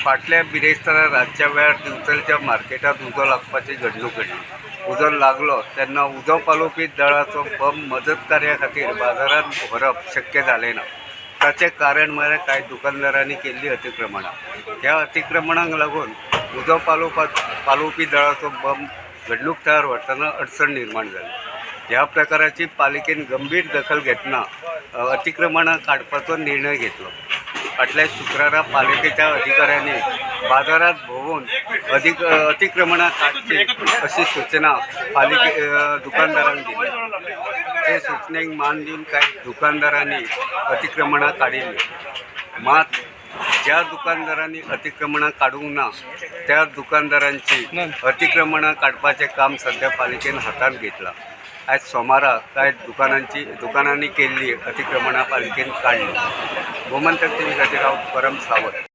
फाटल्या बिरेस्तारा रातच्या वेळार दिवचलच्या मार्केटांत उजो लागपाची घडणूक घडली. उजो लागलो तेन्ना उजो पालोवपी दळाचो बंब मजत कार्या खातीर बाजारांत व्हरप शक्य जालें ना. ताचें कारण म्हळ्यार कांय दुकानदारांनी केल्लीं अतिक्रमणां. ह्या अतिक्रमणांक लागून उजो पालोवपी दळाचो बंब घडणूक थळार व्हरतना अडचण निर्माण जाली. ह्या प्रकाराची पालिकेन गंभीर दखल घेतना अतिक्रमणां काडपाचो निर्णय घेतलो. फाटल्या शुक्रारा पालिकेच्या अधिकाऱ्यांनी बाजारात भोंवून अधिक अतिक्रमणां काडची अशी सूचना पालिके दुकानदारांक दिली. ते सुचनेक मान दिवन कांय दुकानदारांनी अतिक्रमणां काडिल्लीं. मात ज्या दुकानदारांनी अतिक्रमणां काडूंक ना त्या दुकानदारांची अतिक्रमणां काडपाचें काम सध्या पालिकेन हातांत घेतलां. आयज सोमारा कांय दुकानांनी केल्ली अतिक्रमणां पालिकेन काडली. गोमंतक टीव्ही खातीर हांव परम सावंत.